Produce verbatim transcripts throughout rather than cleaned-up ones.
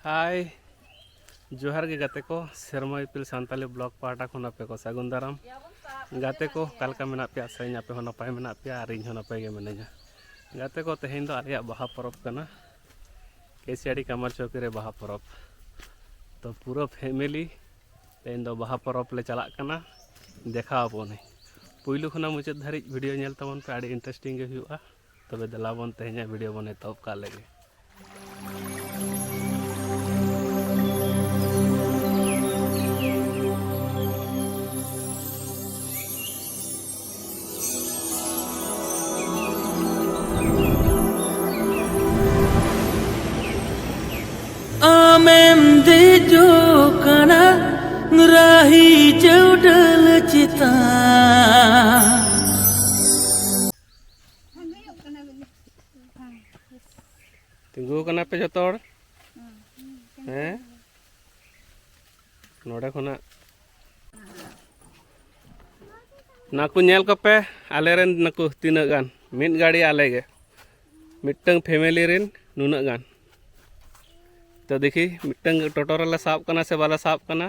ᱦᱟᱭ, ᱡᱚᱦᱟᱨ ᱜᱮ ᱜᱟᱛᱮ ᱠᱚ, ᱥᱮᱨᱢᱟ ᱤᱯᱤᱞ ᱥᱟᱱᱛᱟᱞᱤ ᱵᱞᱚᱜ ᱯᱟᱦᱴᱟ ᱠᱷᱚᱱ ᱟᱯᱮ ᱠᱚ ᱥᱟᱹᱜᱩᱱ ᱫᱟᱨᱟᱢ᱾ ᱜᱟᱛᱮ ᱠᱚ, ᱚᱠᱟ ᱞᱮᱠᱟ ᱢᱮᱱᱟᱜ ᱯᱮᱭᱟ? ᱟᱥᱟᱭᱟᱹᱧ ᱟᱯᱮ ᱦᱚᱸ ᱱᱟᱯᱟᱭ ᱢᱮᱱᱟᱜ ᱯᱮᱭᱟ ᱟᱨ ᱤᱧ ᱦᱚᱸ ᱱᱟᱯᱟᱭ ᱜᱮ ᱢᱤᱱᱟᱹᱧᱟ᱾ ᱜᱟᱛᱮ ᱠᱚ, ᱛᱮᱦᱮᱧ ᱫᱚ ᱟᱞᱮᱭᱟᱜ ᱵᱟᱦᱟ ᱯᱚᱨᱚᱵᱽ ᱠᱟᱱᱟ, ᱠᱮᱥᱤᱭᱟᱲᱤ ᱠᱟᱢᱟᱨ ᱪᱚᱣᱠᱤ ᱨᱮ ᱵᱟᱦᱟ ᱯᱚᱨᱚᱵᱽ᱾ ᱛᱚ ᱯᱩᱨᱟᱹ ᱯᱷᱮᱢᱮᱞᱤ ᱛᱮᱦᱮᱧ ᱫᱚ ᱵᱟᱦᱟ ᱯᱚᱨᱚᱵᱽ ᱞᱮ ᱪᱟᱞᱟᱜ ᱠᱟᱱᱟ, ᱫᱮᱠᱷᱟᱣ ᱟᱵᱚᱱᱟᱹᱧ᱾ ᱯᱩᱭᱞᱩ ᱠᱷᱚᱱᱟᱜ ᱢᱩᱪᱟᱹᱫ ᱫᱷᱟᱹᱨᱤᱡ ᱵᱷᱤᱰᱤᱭᱳ ᱧᱮᱞ ᱛᱟᱵᱚᱱ ᱯᱮ, ᱟᱹᱰᱤ ᱤᱱᱴᱟᱨᱮᱥᱴᱤᱝ ᱜᱮ ᱦᱩᱭᱩᱜᱼᱟ᱾ ᱛᱚᱵᱮ ᱫᱮᱞᱟ ᱵᱚᱱ ᱛᱮᱦᱮᱧᱟᱜ ᱵᱷᱤᱰᱤᱭᱳ ᱵᱚᱱ ᱮᱛᱚᱦᱚᱵ ᱠᱟᱜ ᱞᱮᱜᱮ᱾ ᱟᱢᱮᱢ ᱫᱮᱡᱚᱜ ᱠᱟᱱᱟ ᱨᱟᱦᱤ ᱪᱟᱹᱣᱰᱟᱹᱞ ᱪᱮᱛᱟᱱ᱾ ᱛᱤᱸᱜᱩ ᱠᱟᱱᱟ ᱯᱮ ᱡᱚᱛᱚ ᱦᱚᱲ? ᱦᱮᱸ? ᱱᱚᱰᱮ ᱠᱷᱚᱱᱟᱜ ᱱᱟᱠᱩ ᱧᱮᱞ ᱠᱚᱯᱮ, ᱟᱞᱮᱨᱮᱱ ᱱᱟᱠᱩ ᱛᱤᱱᱟᱹᱜ ᱜᱟᱱ, ᱢᱤᱫ ᱜᱟᱹᱰᱤ ᱟᱞᱮ ᱜᱮ, ᱢᱤᱫᱴᱟᱝ ᱯᱷᱮᱢᱮᱞᱤ ᱨᱮᱱ ᱱᱩᱱᱟᱹᱜ ᱜᱟᱱ᱾ ᱛᱚ ᱫᱮᱠᱷᱤ, ᱢᱤᱫᱴᱟᱝ ᱴᱳᱴᱳ ᱨᱮᱞᱮ ᱥᱟᱵ ᱠᱟᱱᱟ ᱥᱮ ᱵᱟᱞᱮ ᱥᱟᱵ ᱠᱟᱱᱟ,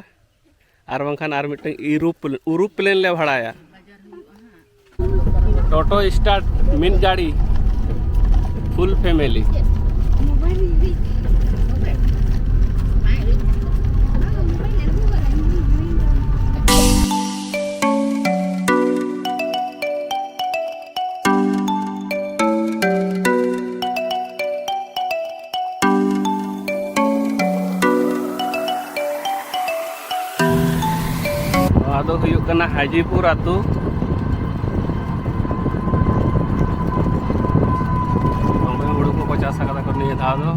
ᱟᱨ ᱵᱟᱝᱠᱷᱟᱱ ᱟᱨ ᱢᱤᱫᱴᱟᱝ ᱮᱨᱳᱯᱞᱮᱱ, ᱮᱨᱳᱯᱞᱮᱱ ᱞᱮ ᱵᱷᱟᱲᱟᱭᱟ᱾ ᱴᱳᱴᱳ ᱥᱴᱟᱨᱴ, ᱢᱤᱫ ᱜᱟᱹᱰᱤ, ᱯᱷᱩᱞ ᱯᱷᱮᱢᱮᱞᱤ᱾ ᱱᱚᱣᱟ ᱫᱚ ᱦᱩᱭᱩᱜ ᱠᱟᱱᱟ ᱦᱟᱡᱤᱯᱩᱨ ᱟᱹᱛᱩ᱾ ᱫᱚᱢᱮ ᱦᱩᱲᱩ ᱠᱚᱠᱚ ᱪᱟᱥ ᱟᱠᱟᱫᱟ ᱠᱚ ᱱᱤᱭᱟᱹ ᱫᱷᱟᱣ ᱫᱚ᱾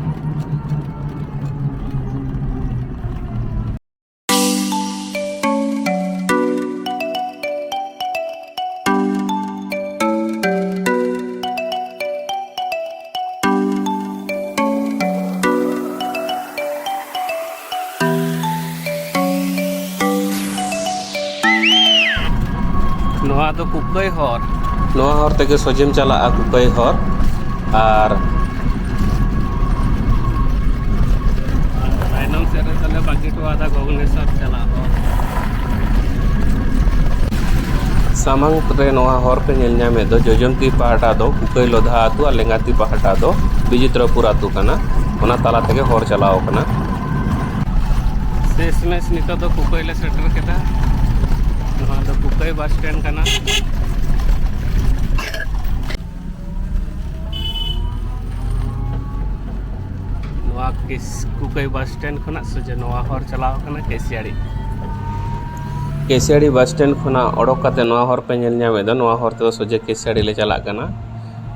ᱱᱚᱣᱟ ᱫᱚ ᱠᱩᱠᱟᱹᱭ ᱦᱚᱨ᱾ ᱱᱚᱣᱟ ᱦᱚᱨ ᱛᱮᱜᱮ ᱥᱚᱡᱷᱮᱢ ᱪᱟᱞᱟᱜᱼᱟ, ᱠᱩᱠᱟᱹᱭ ᱦᱚᱨ᱾ ᱟᱨ ᱥᱟᱢᱟᱝ ᱨᱮ ᱱᱚᱣᱟ ᱦᱚᱨ ᱯᱮ ᱧᱮᱞ ᱧᱟᱢᱮᱫ ᱫᱚ, ᱡᱚᱡᱚᱢ ᱛᱤ ᱯᱟᱦᱴᱟ ᱫᱚ ᱠᱩᱠᱟᱹᱭ ᱞᱚᱫᱷᱟ ᱟᱹᱛᱩ ᱟᱨ ᱞᱮᱸᱜᱟ ᱛᱤ ᱯᱟᱦᱴᱟ ᱫᱚ ᱵᱤᱡᱤᱛᱨᱚᱯᱩᱨ ᱟᱹᱛᱩ ᱠᱟᱱᱟ᱾ ᱚᱱᱟ ᱛᱟᱞᱟ ᱛᱮᱜᱮ ᱦᱚᱨ ᱪᱟᱞᱟᱣ ᱠᱟᱱᱟ᱾ ᱥᱮᱥ ᱢᱮᱥ ᱱᱤᱛᱚᱜ ᱫᱚ ᱠᱩᱠᱟᱹᱭ ᱞᱮ ᱥᱮᱴᱮᱨ ᱠᱮᱫᱟ᱾ ᱱᱚᱣᱟ ᱫᱚ ᱠᱩᱠᱟᱹᱭ ᱵᱟᱥ ᱥᱴᱮᱱᱰ ᱠᱟᱱᱟ᱾ ᱱᱚᱣᱟ ᱠᱤᱥ-, ᱠᱩᱠᱟᱹᱭ ᱵᱟᱥ ᱥᱴᱮᱱᱰ ᱠᱷᱚᱱᱟᱜ ᱥᱚᱡᱷᱮ ᱱᱚᱣᱟ ᱦᱚᱨ ᱪᱟᱞᱟᱣ ᱠᱟᱱᱟ ᱠᱮᱥᱤᱭᱟᱲᱤ᱾ ᱠᱮᱥᱤᱭᱟᱲᱤ ᱵᱟᱥ ᱥᱴᱮᱱᱰ ᱠᱷᱚᱱᱟᱜ ᱚᱰᱚᱠ ᱠᱟᱛᱮ ᱱᱚᱣᱟ ᱦᱚᱨ ᱯᱮ ᱧᱮᱞ ᱧᱟᱢᱮᱫ ᱫᱚ, ᱱᱚᱣᱟ ᱦᱚᱨ ᱛᱮᱫᱚ ᱥᱚᱡᱷᱮ ᱠᱮᱥᱤᱭᱟᱲᱤ ᱞᱮ ᱪᱟᱞᱟᱜ ᱠᱟᱱᱟ᱾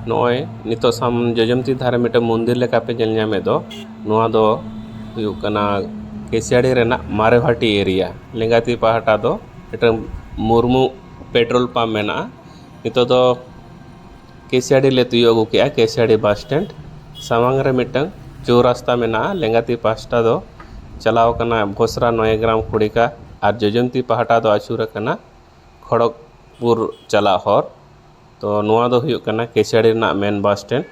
ᱱᱚᱜᱼᱚᱭ ᱱᱤᱛᱚᱜ ᱥᱟᱢ-, ᱡᱚᱡᱚᱢ ᱛᱤ ᱫᱷᱟᱨᱮ ᱢᱤᱫᱴᱮᱱ ᱢᱚᱱᱫᱤᱨ ᱞᱮᱠᱟ ᱯᱮ ᱧᱮᱞ ᱧᱟᱢᱮᱫ ᱫᱚ, ᱱᱚᱣᱟ ᱫᱚ ᱦᱩᱭᱩᱜ ᱠᱟᱱᱟ ᱠᱮᱥᱤᱭᱟᱲᱤ ᱨᱮᱱᱟᱜ ᱢᱟᱨᱮ ᱵᱷᱟᱴᱤ ᱮᱨᱤᱭᱟ᱾ ᱞᱮᱸᱜᱟ ᱛᱤ ᱯᱟᱦᱴᱟ ᱫᱚ ᱢᱤᱫᱴᱟᱝ ᱢᱩᱨᱢᱩ ᱯᱮᱴᱨᱳᱞ ᱯᱟᱢᱯ ᱢᱮᱱᱟᱜᱼᱟ᱾ ᱱᱤᱛᱚᱜ ᱫᱚ ᱠᱮᱥᱤᱭᱟᱲᱤ ᱞᱮ ᱛᱤᱭᱳᱜ ᱟᱹᱜᱩ ᱠᱮᱜᱼᱟ, ᱠᱮᱥᱤᱭᱟᱲᱤ ᱵᱟᱥ ᱥᱴᱮᱱᱰ᱾ ᱥᱟᱢᱟᱝ ᱨᱮ ᱢᱤᱫᱴᱟᱝ ᱪᱳᱨ ᱨᱟᱥᱛᱟ ᱢᱮᱱᱟᱜᱼᱟ᱾ ᱞᱮᱸᱜᱟ ᱛᱤ ᱯᱟᱥᱴᱟ ᱫᱚ ᱪᱟᱞᱟᱣ ᱠᱟᱱᱟ ᱵᱷᱚᱥᱨᱟ ᱱᱚᱭᱮᱜᱨᱟᱢ ᱠᱷᱩᱲᱤᱠᱟ ᱟᱨ ᱡᱚᱡᱚᱢ ᱛᱤ ᱯᱟᱦᱴᱟ ᱫᱚ ᱟᱹᱪᱩᱨ ᱟᱠᱟᱱᱟ ᱠᱷᱚᱲᱚᱜᱽᱯᱩᱨ ᱪᱟᱞᱟᱜ ᱦᱚᱨ᱾ ᱛᱚ ᱱᱚᱣᱟ ᱫᱚ ᱦᱩᱭᱩᱜ ᱠᱟᱱᱟ ᱠᱮᱥᱤᱭᱟᱲᱤ ᱨᱮᱱᱟᱜ ᱢᱮᱱ ᱵᱟᱥ ᱥᱴᱮᱱᱰ᱾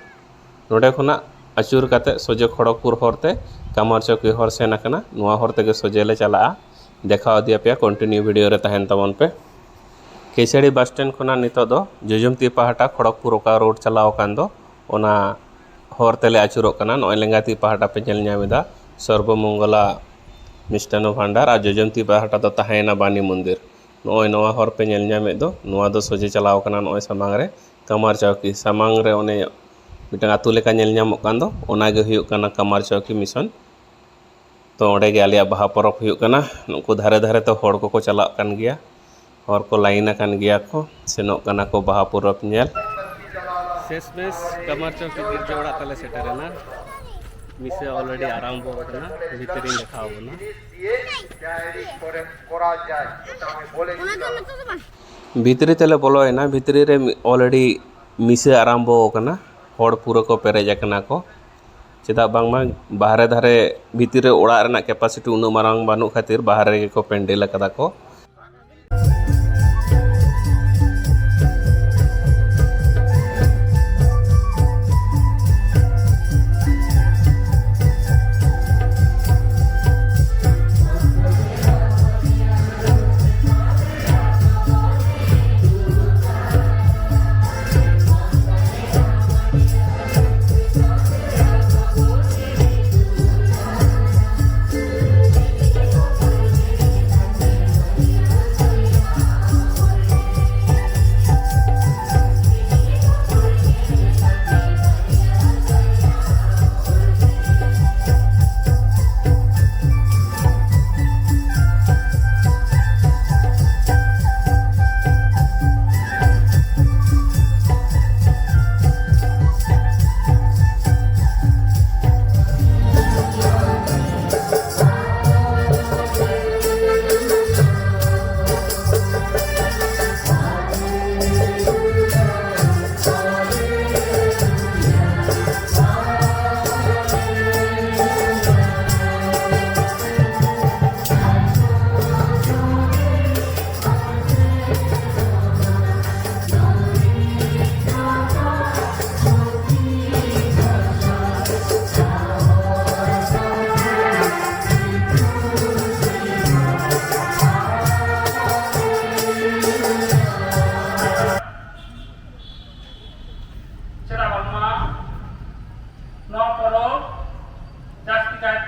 ᱱᱚᱰᱮ ᱠᱷᱚᱱᱟᱜ ᱟᱹᱪᱩᱨ ᱠᱟᱛᱮ ᱥᱚᱡᱷᱮ ᱠᱷᱚᱲᱚᱜᱽᱯᱩᱨ ᱦᱚᱨᱛᱮ ᱠᱟᱢᱟᱨ ᱪᱚᱣᱠᱤ ᱦᱚᱨ ᱥᱮᱱ ᱟᱠᱟᱱᱟ᱾ ᱱᱚᱣᱟ ᱦᱚᱨ ᱛᱮᱜᱮ ᱥᱚᱡᱷᱮ ᱞᱮ ᱪᱟᱞᱟᱜᱼᱟ᱾ ᱫᱮᱠᱷᱟᱣ ᱤᱫᱤᱭᱟᱯᱮᱭᱟ, ᱠᱚᱱᱴᱤᱱᱤᱭᱩ ᱵᱷᱤᱰᱤᱭᱳ ᱨᱮ ᱛᱟᱦᱮᱱ ᱛᱟᱵᱚᱱ ᱯᱮ᱾ ᱠᱮᱥᱤᱭᱟᱲᱤ ᱵᱟᱥ ᱥᱴᱮᱱᱰ ᱠᱷᱚᱱᱟᱜ ᱱᱤᱛᱚᱜ ᱫᱚ ᱡᱚᱡᱚᱢ ᱛᱤ ᱯᱟᱦᱴᱟ ᱠᱷᱚᱲᱚᱜᱽᱯᱩᱨ ᱚᱠᱟ ᱨᱳᱰ ᱪᱟᱞᱟᱣ ᱟᱠᱟᱱ ᱫᱚ, ᱚᱱᱟ ᱦᱚᱨ ᱛᱮᱞᱮ ᱟᱹᱪᱩᱨᱚᱜ ᱠᱟᱱᱟ᱾ ᱱᱚᱜᱼᱚᱭ ᱞᱮᱸᱜᱟ ᱛᱤ ᱯᱟᱦᱴᱟ ᱯᱮ ᱧᱮᱞ ᱧᱟᱢ ᱮᱫᱟ ᱥᱚᱨᱵᱚ ᱢᱚᱝᱜᱚᱞᱟ ᱢᱤᱥᱴᱟᱱᱱᱚ ᱵᱷᱟᱱᱰᱟᱨ ᱟᱨ ᱡᱚᱡᱚᱢ ᱛᱤ ᱯᱟᱦᱴᱟ ᱫᱚ ᱛᱟᱦᱮᱸᱭᱮᱱᱟ ᱵᱟᱱᱤ ᱢᱚᱱᱫᱤᱨ᱾ ᱱᱚᱜᱼᱚᱭ ᱱᱚᱣᱟ ᱦᱚᱨ ᱯᱮ ᱧᱮᱞ ᱧᱟᱢᱮᱫ ᱫᱚ, ᱱᱚᱣᱟ ᱫᱚ ᱥᱚᱡᱷᱮ ᱪᱟᱞᱟᱣ ᱠᱟᱱᱟ ᱱᱚᱜᱼᱚᱭ ᱥᱟᱢᱟᱝ ᱨᱮ ᱠᱟᱢᱟᱨ ᱪᱟᱣᱠᱤ᱾ ᱥᱟᱢᱟᱝ ᱨᱮ ᱚᱱᱮ ᱢᱤᱫᱴᱟᱝ ᱟᱹᱛᱩ ᱞᱮᱠᱟ ᱧᱮᱞ ᱧᱟᱢᱚᱜ ᱠᱟᱱ ᱫᱚ, ᱚᱱᱟ ᱜᱮ ᱦᱩᱭᱩᱜ ᱠᱟᱱᱟ ᱠᱟᱢᱟᱨ ᱪᱟᱣᱠᱤ ᱢᱤᱥᱚᱱ᱾ ᱛᱚ ᱚᱸᱰᱮ ᱜᱮ ᱟᱞᱮᱭᱟᱜ ᱵᱟᱦᱟ ᱯᱚᱨᱚᱵᱽ ᱦᱩᱭᱩᱜ ᱠᱟᱱᱟ᱾ ᱱᱩᱠᱩ ᱫᱷᱟᱨᱮ ᱫᱷᱟᱨᱮ ᱛᱮ ᱦᱚᱲ ᱠᱚᱠᱚ ᱪᱟᱞᱟᱜ ᱠᱟᱱ ᱜᱮᱭᱟ, ᱦᱚᱲ ᱠᱚ ᱞᱟᱭᱤᱱ ᱟᱠᱟᱱ ᱜᱮᱭᱟ ᱠᱚ, ᱥᱮᱱᱚᱜ ᱠᱟᱱᱟ ᱠᱚ ᱵᱟᱦᱟ ᱯᱚᱨᱚᱵᱽ ᱧᱮᱞ᱾ ᱥᱮᱥ ᱢᱮᱥ ᱠᱟᱢᱟᱨ ᱪᱚᱣᱠᱤ ᱜᱤᱨᱡᱟᱹ ᱚᱲᱟᱜ ᱛᱟᱞᱮ ᱥᱮᱴᱮᱨᱮᱱᱟ᱾ ᱢᱤᱥᱮ already ᱟᱨᱟᱢᱵᱚ ᱟᱠᱟᱱᱟ, ᱵᱷᱤᱛᱨᱤᱧ ᱫᱮᱠᱷᱟᱣ ᱟᱵᱚᱱᱟ᱾ ᱵᱷᱤᱛᱨᱤ ᱛᱮᱞᱮ ᱵᱚᱞᱚᱭᱮᱱᱟ᱾ ᱵᱷᱤᱛᱨᱤ ᱨᱮ already ᱢᱤᱥᱮ ᱟᱨᱟᱢᱵᱚ ᱟᱠᱟᱱᱟ, ᱦᱚᱲ ᱯᱩᱨᱟᱹ ᱠᱚ ᱯᱮᱨᱮᱡ ᱟᱠᱟᱱᱟ ᱠᱚ᱾ ᱪᱮᱫᱟᱜ ᱵᱟᱝᱢᱟ ᱵᱟᱦᱨᱮ ᱫᱷᱟᱨᱮ ᱵᱷᱤᱛᱤᱨ ᱨᱮ ᱚᱲᱟᱜ ᱨᱮᱱᱟᱜ capacity ᱩᱱᱟᱹᱜ ᱢᱟᱨᱟᱝ ᱵᱟᱹᱱᱩᱜ ᱠᱷᱟᱹᱛᱤᱨ ᱵᱟᱦᱨᱮ ᱨᱮᱜᱮ ᱠᱚ ᱯᱮᱱᱰᱮᱞ ᱟᱠᱟᱫᱟ ᱠᱚ᱾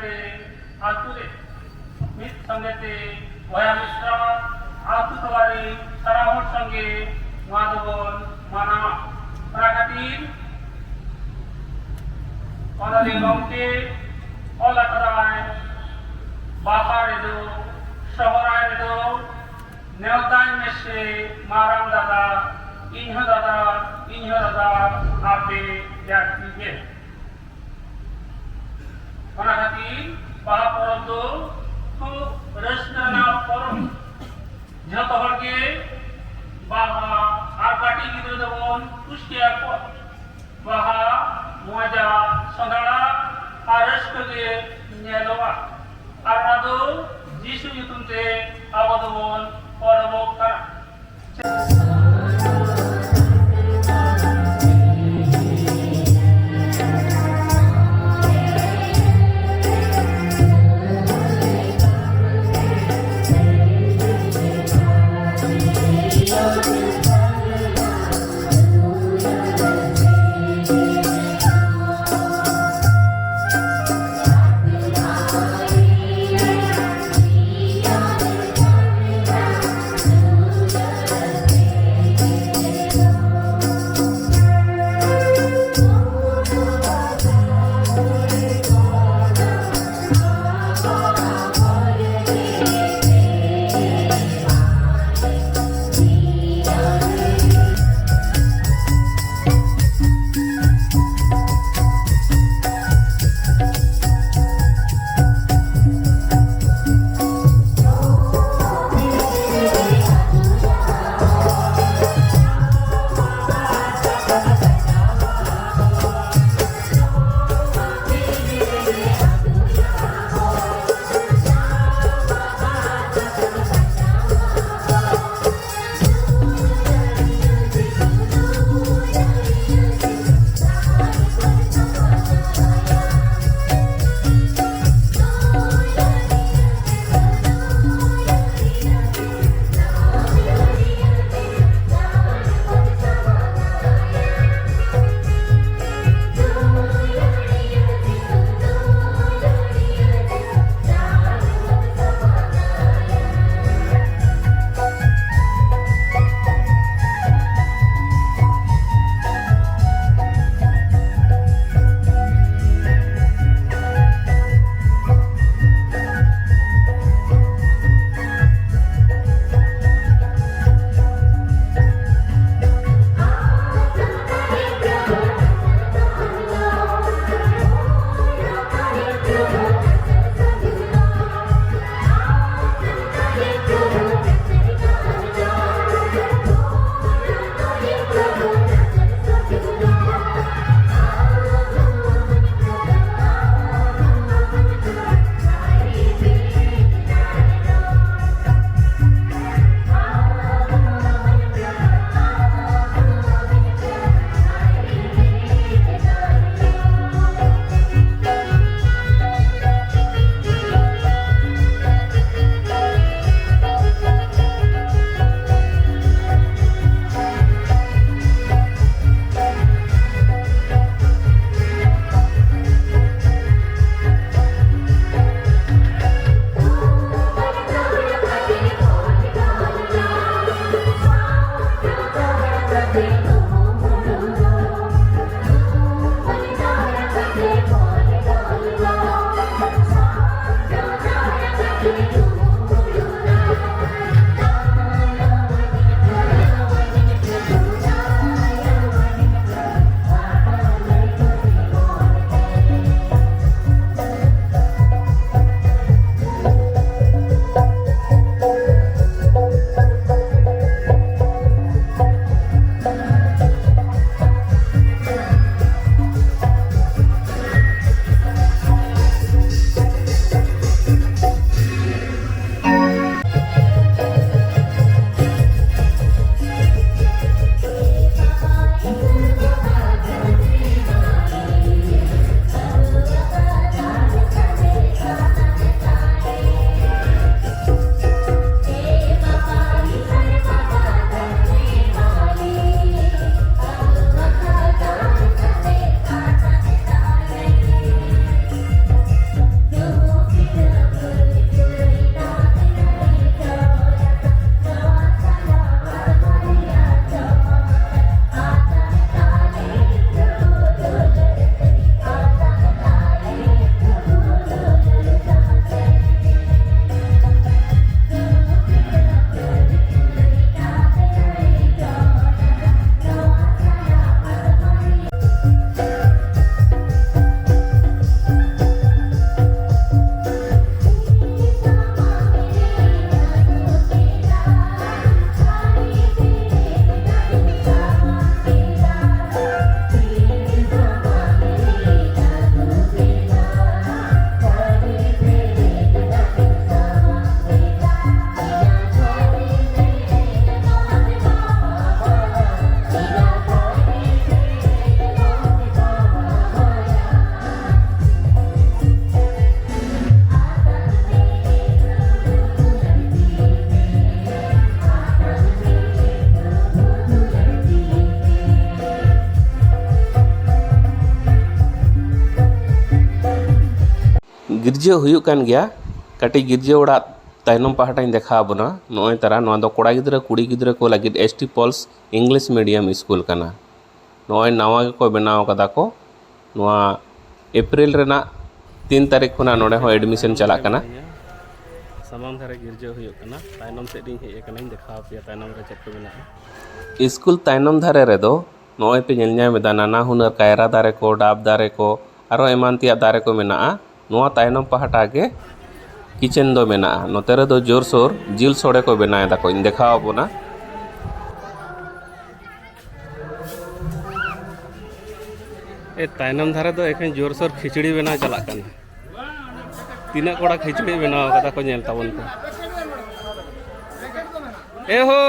ᱟᱹᱛᱩ ᱨᱮ ᱢᱤᱫ ᱥᱚᱸᱜᱮ ᱛᱮ ᱵᱚᱭᱦᱟ ᱢᱤᱥᱨᱟ ᱟᱹᱛᱩ ᱴᱚᱞᱟ ᱨᱮ ᱥᱟᱱᱟᱢ ᱦᱚᱲ ᱥᱚᱸᱜᱮ ᱱᱚᱣᱟ ᱫᱚᱵᱚᱱ ᱢᱟᱱᱟᱣᱟ᱾ ᱚᱱᱟ ᱠᱷᱟᱹᱛᱤᱨ ᱚᱱᱚᱞᱤᱭᱟᱹ ᱜᱚᱢᱠᱮ ᱚᱞ ᱟᱠᱟᱫᱟᱭ, ᱵᱟᱦᱟ ᱨᱮᱫᱚ, ᱥᱚᱦᱨᱟᱭ ᱨᱮᱫᱚ ᱱᱮᱣᱛᱟᱧ ᱢᱮᱥᱮ ᱢᱟᱨᱟᱝ ᱫᱟᱫᱟ, ᱤᱧ ᱦᱚᱸ ᱫᱟᱫᱟ, ᱤᱧ ᱦᱚᱸ ᱫᱟᱫᱟ, ᱟᱯᱮ ᱡᱟᱹᱛᱤ ᱜᱮ᱾ ᱚᱱᱟ ᱠᱷᱟᱹᱛᱤᱨ ᱵᱟᱦᱟ ᱯᱚᱨᱚᱵᱽ ᱫᱚ ᱠᱷᱩᱵ ᱨᱟᱹᱥᱠᱟᱹ ᱨᱮᱱᱟᱜ ᱯᱚᱨᱚᱵᱽ᱾ ᱡᱷᱚᱛᱚ ᱦᱚᱲ ᱜᱮ ᱵᱟᱦᱟ ᱟᱨ ᱠᱟᱹᱴᱤᱡ ᱜᱤᱫᱽᱨᱟᱹ ᱫᱚᱵᱚᱱ ᱠᱩᱥᱤ ᱟᱠᱚᱣᱟ᱾ ᱵᱟᱦᱟ ᱢᱚᱡᱟ, ᱥᱚᱸᱫᱷᱟᱲᱟ ᱟᱨ ᱨᱟᱹᱥᱠᱟᱹ ᱜᱮ ᱧᱮᱞᱚᱜᱼᱟ᱾ ᱟᱨ ᱚᱱᱟ ᱫᱚ ᱡᱤᱥᱩ ᱧᱩᱛᱩᱢ ᱛᱮ ᱟᱵᱚ ᱫᱚᱵᱚᱱ ᱯᱚᱨᱚᱵᱚᱜ ᱠᱟᱱᱟ᱾ ᱜᱤᱨᱡᱟᱹ ᱦᱩᱭᱩᱜ ᱠᱟᱱ ᱜᱮᱭᱟ᱾ ᱠᱟᱹᱴᱤᱡ ᱜᱤᱨᱡᱟᱹ ᱚᱲᱟᱜ ᱛᱟᱭᱱᱚᱢ ᱯᱟᱦᱴᱟᱧ ᱫᱮᱠᱷᱟᱣ ᱟᱵᱚᱱᱟ᱾ ᱱᱚᱜᱼᱚᱭ ᱛᱟᱨᱟ, ᱱᱚᱣᱟ ᱫᱚ ᱠᱚᱲᱟ ᱜᱤᱫᱽᱨᱟᱹ ᱠᱩᱲᱤ ᱜᱤᱫᱽᱨᱟᱹ ᱠᱚ ᱞᱟᱹᱜᱤᱫ S T Pulse English Medium School ᱠᱟᱱᱟ᱾ ᱱᱚᱜᱼᱚᱭ ᱱᱟᱣᱟ ᱜᱮᱠᱚ ᱵᱮᱱᱟᱣ ᱠᱟᱫᱟ ᱠᱚ᱾ ᱱᱚᱣᱟ ᱮᱯᱨᱤᱞ ᱨᱮᱱᱟᱜ ᱛᱤᱱ ᱛᱟᱹᱨᱤᱠᱷ ᱠᱷᱚᱱᱟᱜ ᱱᱚᱰᱮ ᱦᱚᱸ admission ᱪᱟᱞᱟᱜ ᱠᱟᱱᱟ᱾ ᱥᱟᱢᱟᱝ ᱫᱷᱟᱨᱮ ᱜᱤᱨᱡᱟᱹ ᱦᱩᱭᱩᱜ ᱠᱟᱱᱟ, ᱛᱟᱭᱱᱚᱢ ᱥᱮᱫ ᱤᱧ ᱦᱮᱡ ᱟᱠᱟᱱᱟᱧ, ᱫᱮᱠᱷᱟᱣ ᱟᱯᱮᱭᱟ ᱛᱟᱭᱱᱚᱢ ᱨᱮ ᱪᱮᱫ ᱠᱚ ᱢᱮᱱᱟᱜᱼᱟ᱾ ᱥᱠᱩᱞ ᱛᱟᱭᱱᱚᱢ ᱫᱷᱟᱨᱮ ᱨᱮᱫᱚ ᱱᱚᱜᱼᱚᱭ ᱯᱮ ᱧᱮᱞ ᱧᱟᱢ ᱮᱫᱟ, ᱱᱟᱱᱟ ᱦᱩᱱᱟᱹᱨ ᱠᱟᱭᱨᱟ ᱫᱟᱨᱮ ᱠᱚ, ᱰᱟᱵ ᱫᱟᱨᱮ ᱠᱚ, ᱟᱨᱚ ᱮᱢᱟᱱ ᱛᱮᱭᱟᱜ ᱫᱟᱨᱮ ᱠᱚ ᱢᱮᱱᱟᱜᱼᱟ᱾ ᱱᱚᱣᱟ ᱛᱟᱭᱱᱚᱢ ᱯᱟᱦᱴᱟ ᱜᱮ kitchen ᱫᱚ ᱢᱮᱱᱟᱜᱼᱟ᱾ ᱱᱚᱛᱮ ᱨᱮᱫᱚ ᱡᱳᱨᱥᱳᱨ ᱡᱤᱞ ᱥᱚᱲᱮ ᱠᱚ ᱵᱮᱱᱟᱣ ᱮᱫᱟ ᱠᱚ, ᱤᱧ ᱫᱮᱠᱷᱟᱣ ᱟᱵᱚᱱᱟ᱾ ᱮ, ᱛᱟᱭᱱᱚᱢ ᱫᱷᱟᱨᱮ ᱫᱚ ᱮᱠᱷᱮᱱ ᱡᱳᱨᱥᱳᱨ ᱠᱷᱤᱪᱲᱤ ᱵᱮᱱᱟᱣ ᱪᱟᱞᱟᱜ ᱠᱟᱱᱟ᱾ ᱛᱤᱱᱟᱹᱜ ᱠᱚᱲᱟ ᱠᱷᱤᱪᱲᱤ ᱵᱮᱱᱟᱣ ᱠᱟᱫᱟ ᱠᱚ, ᱧᱮᱞ ᱛᱟᱵᱚᱱ ᱯᱮ᱾ ᱮ ᱦᱳ!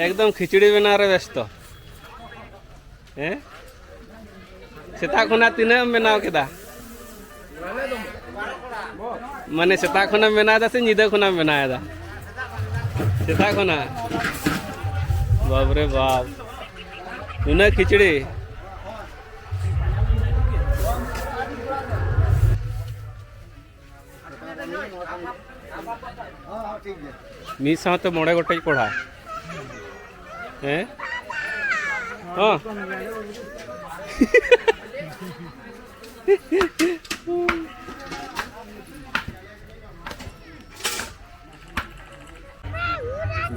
ᱮᱠᱫᱚᱢ ᱠᱷᱤᱪᱲᱤ ᱵᱮᱱᱟᱣ ᱨᱮ ᱵᱮᱥᱛᱚ᱾ ᱦᱮᱸ? ᱥᱮᱛᱟᱜ ᱠᱷᱚᱱᱟᱜ ᱛᱤᱱᱟᱹᱜ ᱮᱢ ᱵᱮᱱᱟᱣ ᱠᱮᱫᱟ? ᱢᱟᱱᱮ, ᱥᱮᱛᱟᱜ ᱠᱷᱚᱱᱮᱢ ᱵᱮᱱᱟᱣ ᱮᱫᱟ ᱥᱮ ᱧᱤᱫᱟᱹ ᱠᱷᱚᱱᱮᱢ ᱵᱮᱱᱟᱣ ᱮᱫᱟ? ᱥᱮᱛᱟᱜ ᱠᱷᱚᱱᱟᱜ? ᱵᱟᱯ ᱨᱮ ᱵᱟᱯ, ᱱᱩᱱᱟᱹᱜ ᱠᱷᱤᱪᱲᱤ? ᱢᱤᱫ ᱥᱟᱶᱛᱮ ᱢᱚᱬᱮ ᱜᱚᱴᱮᱡ ᱠᱚᱲᱟ᱾ ᱦᱮᱸ? ᱦᱚᱸ᱾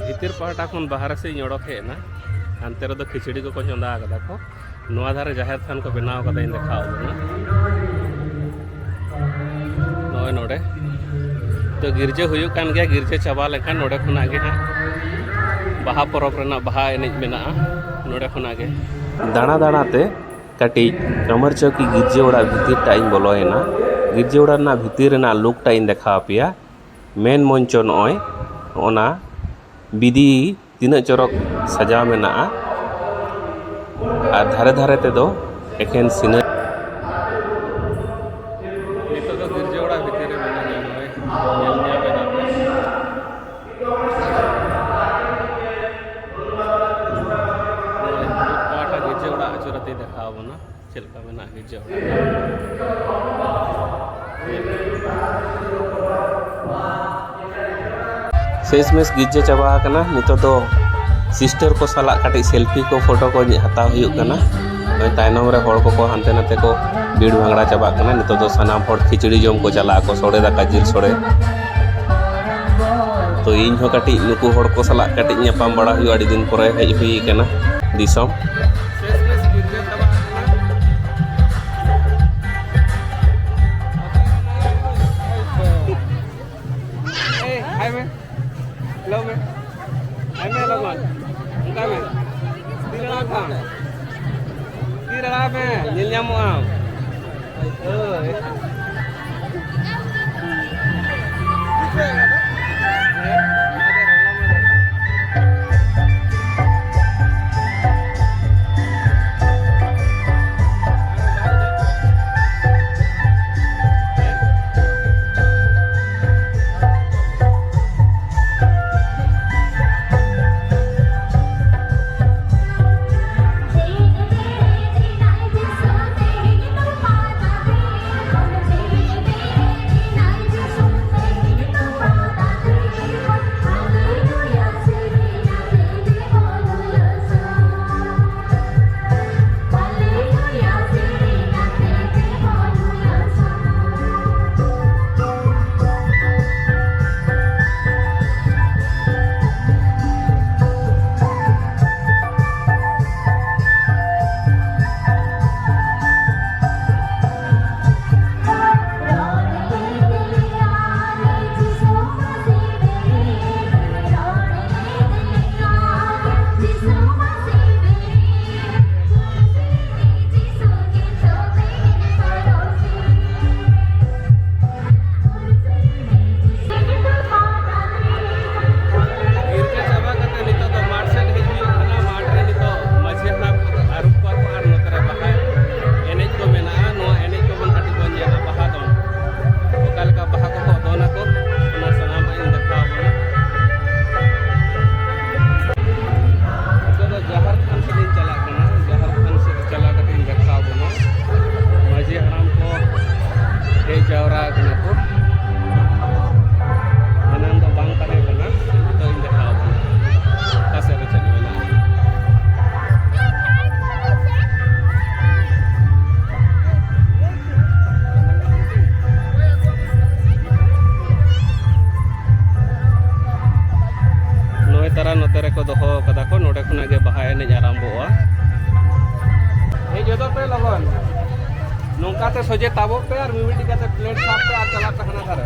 ᱵᱷᱤᱛᱤᱨ ᱯᱟᱦᱴᱟ ᱠᱷᱚᱱ ᱵᱟᱦᱨᱮ ᱥᱮᱫ ᱤᱧ ᱚᱰᱚᱠ ᱦᱮᱡ ᱮᱱᱟ᱾ ᱦᱟᱱᱛᱮ ᱨᱮᱫᱚ ᱠᱷᱤᱪᱲᱤ ᱠᱚᱠᱚ ᱪᱚᱸᱫᱟ ᱟᱠᱟᱫᱟ ᱠᱚ᱾ ᱱᱚᱣᱟ ᱫᱷᱟᱨᱮ ᱡᱟᱦᱮᱨ ᱛᱷᱟᱱ ᱠᱚ ᱵᱮᱱᱟᱣ ᱟᱠᱟᱫᱟ, ᱤᱧ ᱫᱮᱠᱷᱟᱣ ᱟᱵᱚᱱᱟ᱾ ᱱᱚᱜᱼᱚᱭ ᱱᱚᱰᱮ᱾ ᱛᱚ, ᱜᱤᱨᱡᱟᱹ ᱦᱩᱭᱩᱜ ᱠᱟᱱ ᱜᱮᱭᱟ᱾ ᱜᱤᱨᱡᱟᱹ ᱪᱟᱵᱟ ᱞᱮᱱᱠᱷᱟᱱ ᱱᱚᱰᱮ ᱠᱷᱚᱱᱟᱜ ᱜᱮ ᱦᱟᱸᱜ ᱵᱟᱦᱟ ᱯᱚᱨᱚᱵᱽ ᱨᱮᱱᱟᱜ ᱵᱟᱦᱟ ᱮᱱᱮᱡ ᱢᱮᱱᱟᱜᱼᱟ᱾ ᱱᱚᱰᱮ ᱠᱷᱚᱱᱟᱜ ᱜᱮ᱾ ᱫᱟᱬᱟ ᱫᱟᱬᱟ ᱛᱮ ᱠᱟᱹᱴᱤᱡ ᱠᱟᱢᱟᱨ ᱪᱚᱣᱠᱤ ᱜᱤᱨᱡᱟᱹ ᱚᱲᱟᱜ ᱵᱷᱤᱛᱤᱨ ᱴᱟᱜ ᱤᱧ ᱵᱚᱞᱚᱭᱮᱱᱟ᱾ ᱜᱤᱨᱡᱟᱹ ᱚᱲᱟᱜ ᱨᱮᱱᱟᱜ ᱵᱷᱤᱛᱤᱨ ᱨᱮᱱᱟᱜ look ᱴᱟᱜ ᱤᱧ ᱫᱮᱠᱷᱟᱣ ᱟᱯᱮᱭᱟ᱾ ᱢᱮᱱ ᱢᱚᱧᱪᱚ ᱱᱚᱜᱼᱚᱭ ᱚᱱᱟ ᱵᱤᱫᱤ ᱛᱤᱱᱟᱹᱜ ᱪᱚᱨᱚᱠ ᱥᱟᱡᱟᱣ ᱢᱮᱱᱟᱜᱼᱟ, ᱟᱨ ᱫᱷᱟᱨᱮ ᱫᱷᱟᱨᱮ ᱛᱮᱫᱚ ᱮᱠᱷᱮᱱ ᱥᱤᱱᱟᱹ᱾ ᱱᱤᱛᱚᱜ ᱫᱚ ᱜᱤᱨᱡᱟᱹ ᱚᱲᱟᱜ ᱵᱷᱤᱛᱤᱨ ᱨᱮ ᱢᱮᱱᱟᱧᱟ, ᱱᱚᱜᱼᱚᱭ ᱧᱮᱞ ᱧᱟᱢ ᱮᱫᱟ ᱯᱮ᱾ ᱱᱚᱜᱼᱚᱭ ᱢᱤᱫ ᱯᱟᱦᱴᱟ ᱜᱤᱨᱡᱟᱹ ᱚᱲᱟᱜ ᱟᱹᱪᱩᱨ ᱟᱛᱮ ᱫᱮᱠᱷᱟᱣ ᱟᱵᱚᱱᱟ ᱪᱮᱫ ᱞᱮᱠᱟ ᱢᱮᱱᱟᱜᱼᱟ ᱜᱤᱨᱡᱟᱹ ᱚᱲᱟᱜ᱾ ᱥᱮᱥ ᱢᱮᱥ ᱜᱤᱨᱡᱟᱹ ᱪᱟᱵᱟ ᱟᱠᱟᱱᱟ᱾ ᱱᱤᱛᱚᱜ ᱫᱚ ᱥᱤᱥᱴᱟᱨ ᱠᱚ ᱥᱟᱞᱟᱜ ᱠᱟᱹᱴᱤᱡ ᱥᱮᱞᱯᱷᱤ ᱠᱚ, ᱯᱷᱳᱴᱳ ᱠᱚ ᱦᱟᱛᱟᱣ ᱦᱩᱭᱩᱜ ᱠᱟᱱᱟ᱾ ᱱᱚᱜᱼᱚᱭ ᱛᱟᱭᱱᱚᱢ ᱨᱮ ᱦᱚᱲ ᱠᱚᱠᱚ ᱦᱟᱱᱛᱮ ᱱᱟᱛᱮ ᱠᱚ ᱵᱷᱤᱲ ᱵᱷᱟᱝᱲᱟ ᱪᱟᱵᱟᱜ ᱠᱟᱱᱟ᱾ ᱱᱤᱛᱚᱜ ᱫᱚ ᱥᱟᱱᱟᱢ ᱦᱚᱲ ᱠᱷᱤᱪᱲᱤ ᱡᱚᱢ ᱠᱚ ᱪᱟᱞᱟᱜ ᱟᱠᱚ, ᱥᱚᱲᱮ ᱫᱟᱠᱟ, ᱡᱤᱞ ᱥᱚᱲᱮ᱾ ᱛᱚ ᱤᱧ ᱦᱚᱸ ᱠᱟᱹᱴᱤᱡ ᱱᱩᱠᱩ ᱦᱚᱲ ᱠᱚ ᱥᱟᱞᱟᱜ ᱠᱟᱹᱴᱤᱡ ᱧᱟᱯᱟᱢ ᱵᱟᱲᱟ ᱦᱩᱭᱩᱜᱼᱟ, ᱟᱹᱰᱤ ᱫᱤᱱ ᱯᱚᱨᱮ ᱦᱮᱡ ᱦᱩᱭ ᱠᱟᱱᱟ ᱫᱤᱥᱚᱢ᱾ ᱮᱭ, ᱦᱟᱭ ᱢᱮ᱾ ᱦᱮᱞᱳ ᱢᱮ᱾ ᱦᱟᱭ ᱢᱮ, ᱞᱚᱜᱚᱱ᱾ ᱚᱱᱠᱟ ᱢᱮ᱾ ᱛᱤ ᱨᱟᱲᱟᱣ ᱠᱟᱜ ᱢᱮ᱾ ᱛᱤ ᱨᱟᱲᱟᱣ ᱢᱮ, ᱧᱮᱞ ᱧᱟᱢᱚᱜ ᱟᱢ᱾ ᱦᱳᱭ᱾ ᱯᱮ ᱞᱚᱜᱚᱱ᱾ ᱱᱚᱝᱠᱟ ᱛᱮ ᱥᱚᱡᱷᱮ ᱛᱟᱵᱚᱜ ᱯᱮ ᱟᱨ ᱢᱤᱢᱤᱫᱴᱤᱡ ᱠᱟᱛᱮ ᱯᱞᱮᱴ ᱥᱟᱵ ᱯᱮ ᱟᱨ ᱪᱟᱞᱟᱜ ᱯᱮ ᱦᱟᱱᱟ ᱫᱷᱟᱨᱮ᱾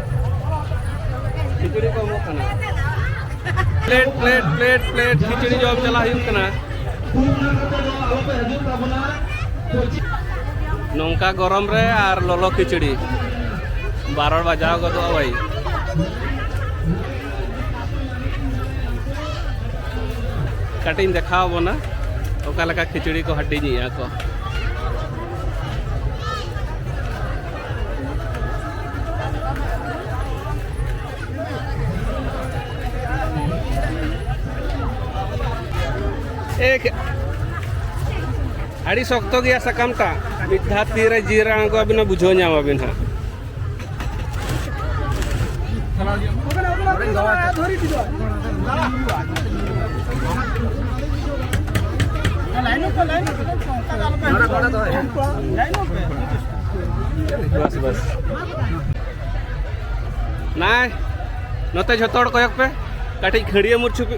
ᱠᱷᱤᱪᱩᱲᱤ ᱠᱚ ᱮᱢᱚᱜ ᱠᱟᱱᱟ᱾ ᱯᱞᱮᱴ, ᱯᱞᱮᱴ, ᱯᱞᱮᱴ, ᱯᱞᱮᱴ, ᱠᱷᱤᱪᱩᱲᱤ ᱡᱚᱢ ᱪᱟᱞᱟᱜ ᱦᱩᱭᱩᱜ ᱠᱟᱱᱟ᱾ ᱱᱚᱝᱠᱟ ᱜᱚᱨᱚᱢ ᱨᱮ ᱟᱨ ᱞᱚᱞᱚ ᱠᱷᱤᱪᱩᱲᱤ᱾ ᱵᱟᱨᱚ ᱵᱟᱡᱟᱣ ᱜᱚᱫᱚᱜᱼᱟ ᱵᱷᱟᱹᱭ᱾ ᱠᱟᱹᱴᱤᱡ ᱤᱧ ᱫᱮᱠᱷᱟᱣ ᱟᱵᱚᱱᱟ ᱚᱠᱟ ᱞᱮᱠᱟ ᱠᱷᱤᱪᱩᱲᱤ ᱠᱚ ᱦᱟᱹᱴᱤᱧᱮᱜᱼᱟ ᱠᱚ᱾ ᱮᱠ, ᱟᱹᱰᱤ ᱥᱚᱠᱛᱚ ᱜᱮᱭᱟ ᱥᱟᱠᱟᱢ ᱴᱟᱜ᱾ ᱢᱤᱫ ᱫᱷᱟᱣ ᱛᱤᱨᱮ ᱡᱤᱨ ᱟᱬᱜᱚ ᱟᱹᱵᱤᱱᱟ, ᱵᱩᱡᱷᱟᱹᱣ ᱧᱟᱢ ᱟᱹᱵᱤᱱ ᱦᱟᱸᱜ᱾ ᱵᱟᱥ, ᱵᱟᱥ᱾ ᱱᱟᱭ, ᱱᱚᱛᱮ ᱡᱷᱚᱛᱚ ᱦᱚᱲ ᱠᱚᱭᱚᱜ ᱯᱮ, ᱠᱟᱹᱴᱤᱡ ᱠᱷᱟᱹᱲᱭᱟᱹ ᱢᱩᱨᱪᱷᱩ ᱯᱮ᱾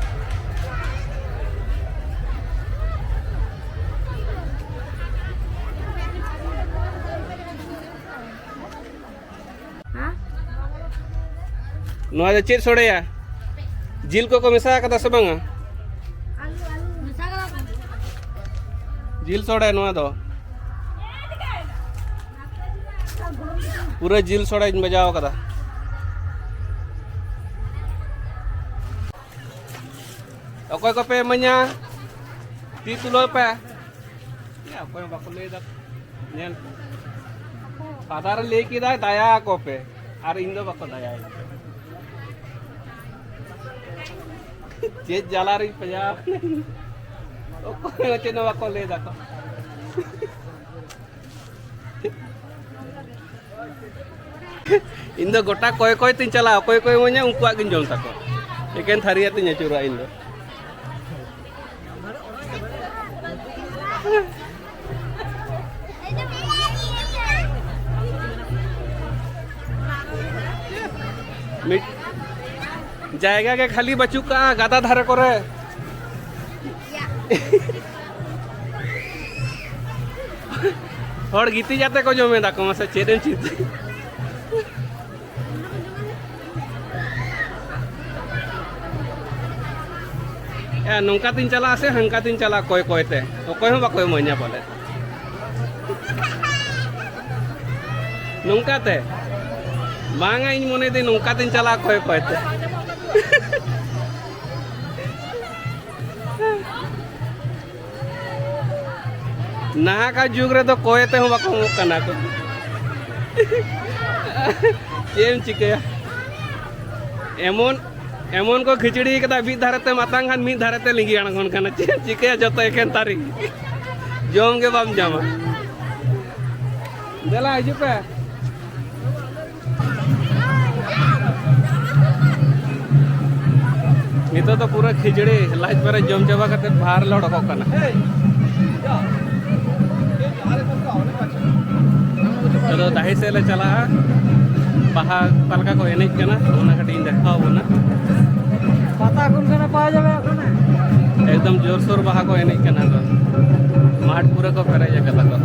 ᱱᱚᱣᱟ ᱫᱚ ᱪᱮᱫ ᱥᱚᱲᱮᱭᱟ? ᱡᱤᱞ ᱠᱚᱠᱚ ᱢᱮᱥᱟ ᱟᱠᱟᱫᱟ ᱥᱮ ᱵᱟᱝᱟ? ᱡᱤᱞ ᱥᱚᱲᱮ ᱱᱚᱣᱟ ᱫᱚ᱾ ᱯᱩᱨᱟᱹ ᱡᱤᱞ ᱥᱚᱲᱮᱧ ᱵᱟᱡᱟᱣ ᱟᱠᱟᱫᱟ᱾ ᱚᱠᱚᱭ ᱠᱚᱯᱮ ᱤᱢᱟᱹᱧᱟ? ᱛᱤ ᱛᱩᱞᱟᱹᱣ ᱯᱮ᱾ ᱮ, ᱚᱠᱚᱭ ᱦᱚᱸ ᱵᱟᱠᱚ ᱞᱟᱹᱭ ᱫᱟ᱾ ᱧᱮᱞ ᱯᱮ᱾ ᱯᱷᱟᱫᱟᱨ ᱞᱟᱹᱭ ᱠᱮᱫᱟᱭ, "ᱫᱟᱭᱟ ᱟᱠᱚ ᱯᱮ", ᱟᱨ ᱤᱧ ᱫᱚ ᱵᱟᱠᱚ ᱫᱟᱭᱟᱭ᱾ ᱪᱮᱫ ᱡᱟᱞᱟ ᱨᱤᱧ ᱯᱟᱸᱡᱟ ᱟᱠᱟᱱᱟ᱾ ᱚᱠᱚᱭ ᱦᱚᱸ ᱪᱮᱫ ᱦᱚᱸ ᱵᱟᱠᱚ ᱞᱟᱹᱭ ᱫᱟᱠᱚ᱾ ᱤᱧ ᱫᱚ ᱜᱚᱴᱟ ᱠᱚᱭ ᱠᱚᱭ ᱛᱤᱧ ᱪᱟᱞᱟᱜᱼᱟ, ᱚᱠᱚᱭ ᱠᱚᱭ ᱤᱢᱟᱹᱧᱟ ᱩᱱᱠᱩᱣᱟᱜ ᱜᱤᱧ ᱡᱚᱢ ᱛᱟᱠᱚᱣᱟ᱾ ᱮᱠᱮᱱ ᱛᱷᱟᱹᱨᱤ ᱟᱛᱮᱧ ᱟᱹᱪᱩᱨᱚᱜᱼᱟ ᱤᱧ ᱫᱚ᱾ ᱢᱤᱫ ᱡᱟᱭᱜᱟ ᱜᱮ ᱠᱷᱟᱹᱞᱤ ᱵᱟᱹᱪᱩᱜ ᱠᱟᱜᱼᱟ ᱜᱟᱰᱟ ᱫᱷᱟᱨᱮ ᱠᱚᱨᱮ᱾ ᱦᱚᱲ ᱜᱤᱛᱤᱡ ᱟᱛᱮ ᱠᱚ ᱡᱚᱢᱮᱫᱟ ᱠᱚ, ᱢᱟᱥᱮ ᱪᱮᱫ ᱮᱢ ᱪᱤᱱᱛᱟᱹ? ᱮ, ᱱᱚᱝᱠᱟ ᱛᱤᱧ ᱪᱟᱞᱟᱜᱼᱟ ᱥᱮ ᱦᱟᱱᱠᱟ ᱛᱤᱧ ᱪᱟᱞᱟᱜᱼᱟ, ᱠᱚᱭ ᱠᱚᱭ ᱛᱮ, ᱚᱠᱚᱭ ᱦᱚᱸ ᱵᱟᱠᱚ ᱤᱢᱟᱹᱧᱟ ᱯᱟᱞᱮ᱾ ᱱᱚᱝᱠᱟ ᱛᱮ ᱵᱟᱝᱟ, ᱤᱧ ᱢᱚᱱᱮᱭᱮᱫᱟᱹᱧ ᱱᱚᱝᱠᱟ ᱛᱤᱧ ᱪᱟᱞᱟᱜᱼᱟ ᱠᱚᱭ ᱠᱚᱭ ᱛᱮ᱾ ᱱᱟᱦᱟᱜᱟᱜ ᱡᱩᱜᱽ ᱨᱮᱫᱚ ᱠᱚᱭ ᱛᱮᱦᱚᱸ ᱵᱟᱠᱚ ᱮᱢᱚᱜ ᱠᱟᱱᱟ ᱠᱚ᱾ ᱪᱮᱫ ᱮᱢ ᱪᱤᱠᱟᱹᱭᱟ? ᱮᱢᱚᱱ, ᱮᱢᱚᱱ ᱠᱚ ᱠᱷᱤᱪᱲᱤ ᱠᱟᱫᱟ, ᱢᱤᱫ ᱫᱷᱟᱨᱮ ᱛᱮᱢ ᱟᱛᱟᱝ ᱠᱷᱟᱱ ᱢᱤᱫ ᱫᱷᱟᱨᱮ ᱛᱮ ᱞᱤᱸᱜᱤ ᱟᱬᱜᱚᱱ ᱠᱟᱱᱟ᱾ ᱪᱮᱫ ᱮᱢ ᱪᱤᱠᱟᱹᱭᱟ? ᱡᱚᱛᱚ ᱮᱠᱮᱱ ᱛᱟᱹᱨᱤ, ᱡᱚᱢ ᱜᱮ ᱵᱟᱢ ᱧᱟᱢᱟ᱾ ᱫᱮᱞᱟ ᱦᱤᱡᱩᱜ ᱯᱮ᱾ ᱱᱤᱛᱚᱜ ᱫᱚ ᱯᱩᱨᱟᱹ ᱠᱷᱤᱪᱲᱤ ᱞᱟᱡ ᱯᱮᱨᱮᱡ ᱡᱚᱢ ᱪᱟᱵᱟ ᱠᱟᱛᱮ ᱵᱟᱦᱟᱨ ᱞᱮ ᱚᱰᱚᱠᱚᱜ ᱠᱟᱱᱟ᱾ ᱱᱤᱛᱚᱜ ᱫᱚ ᱰᱟᱹᱦᱤ ᱥᱮᱫ ᱞᱮ ᱪᱟᱞᱟᱜᱼᱟ᱾ ᱵᱟᱦᱟ ᱚᱠᱟ ᱞᱮᱠᱟ ᱠᱚ ᱮᱱᱮᱡ ᱠᱟᱱᱟ, ᱚᱱᱟ ᱠᱟᱹᱴᱤᱡ ᱤᱧ ᱫᱮᱠᱷᱟᱣ ᱵᱚᱱᱟ᱾ ᱯᱟᱛᱟ ᱠᱚ ᱚᱱᱠᱟᱱᱟᱜ ᱯᱟᱣᱟ ᱡᱟᱭᱜᱟ ᱠᱟᱱᱟ᱾ ᱮᱠᱫᱚᱢ ᱡᱳᱨᱥᱳᱨ ᱵᱟᱦᱟ ᱠᱚ ᱮᱱᱮᱡ ᱠᱟᱱᱟ ᱠᱚ᱾ ᱢᱟᱴᱷ ᱯᱩᱨᱟᱹ ᱠᱚ ᱯᱮᱨᱮᱡ ᱟᱠᱟᱫᱟ ᱠᱚ᱾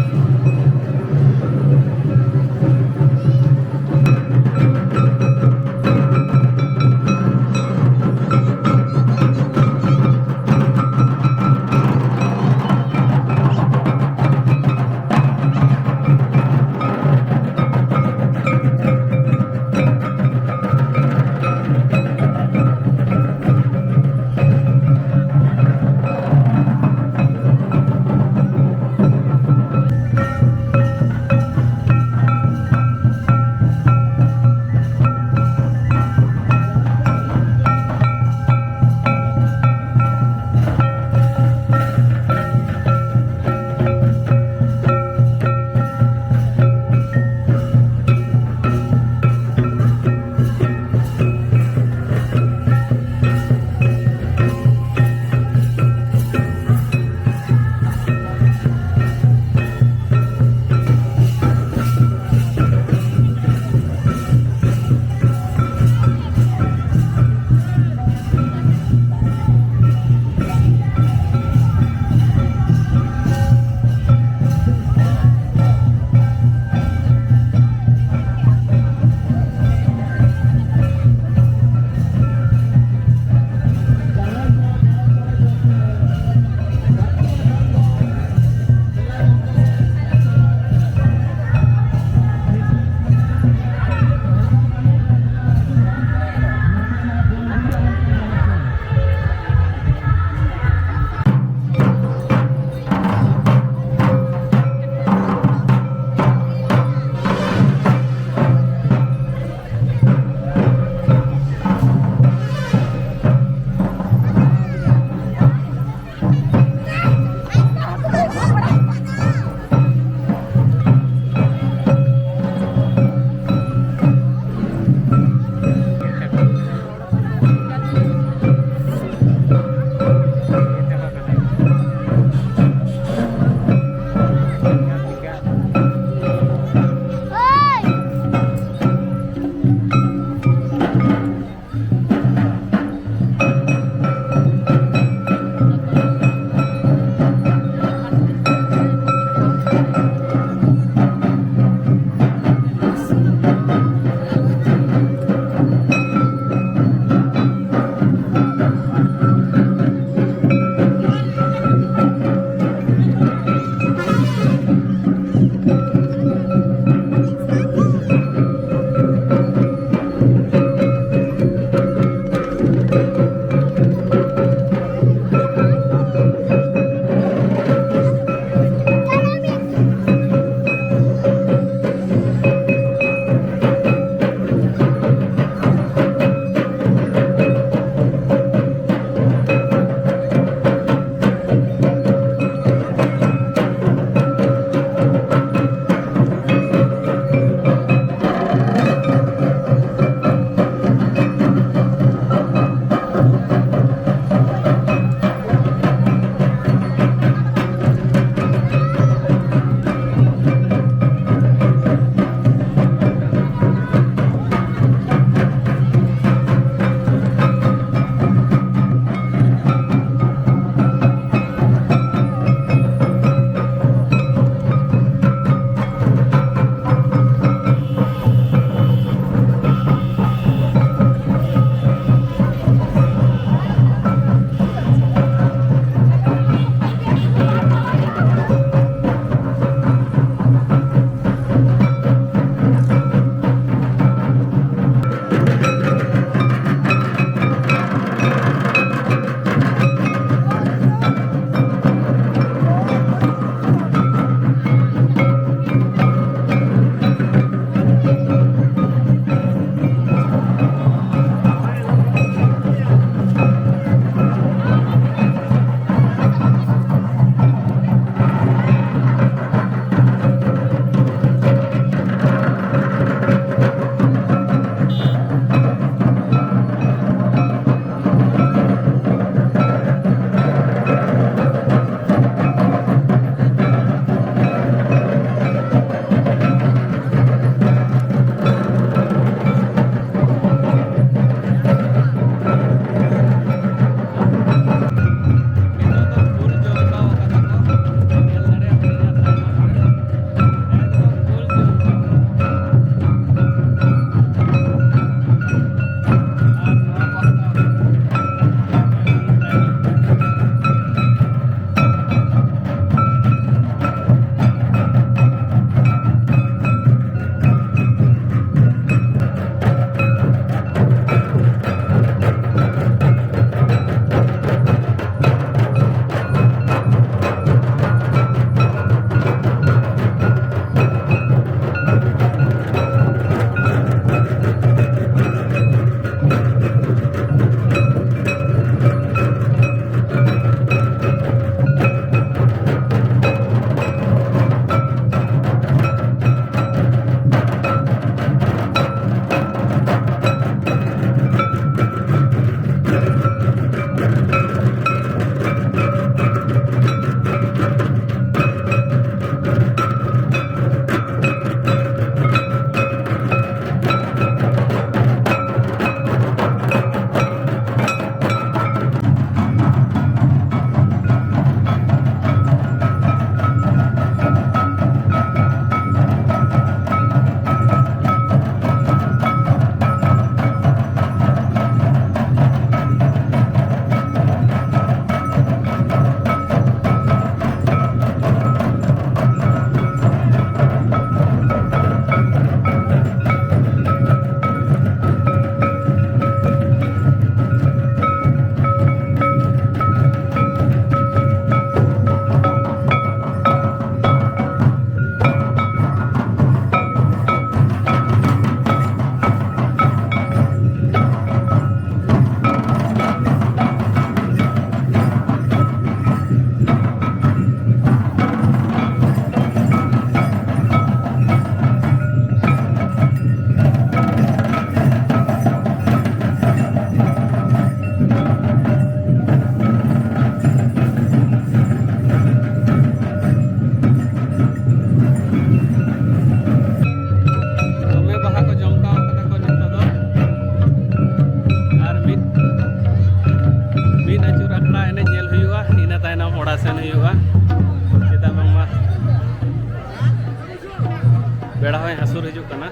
ᱦᱚᱸᱭ ᱦᱟᱹᱥᱩᱨ ᱦᱤᱡᱩᱜ ᱠᱟᱱᱟ᱾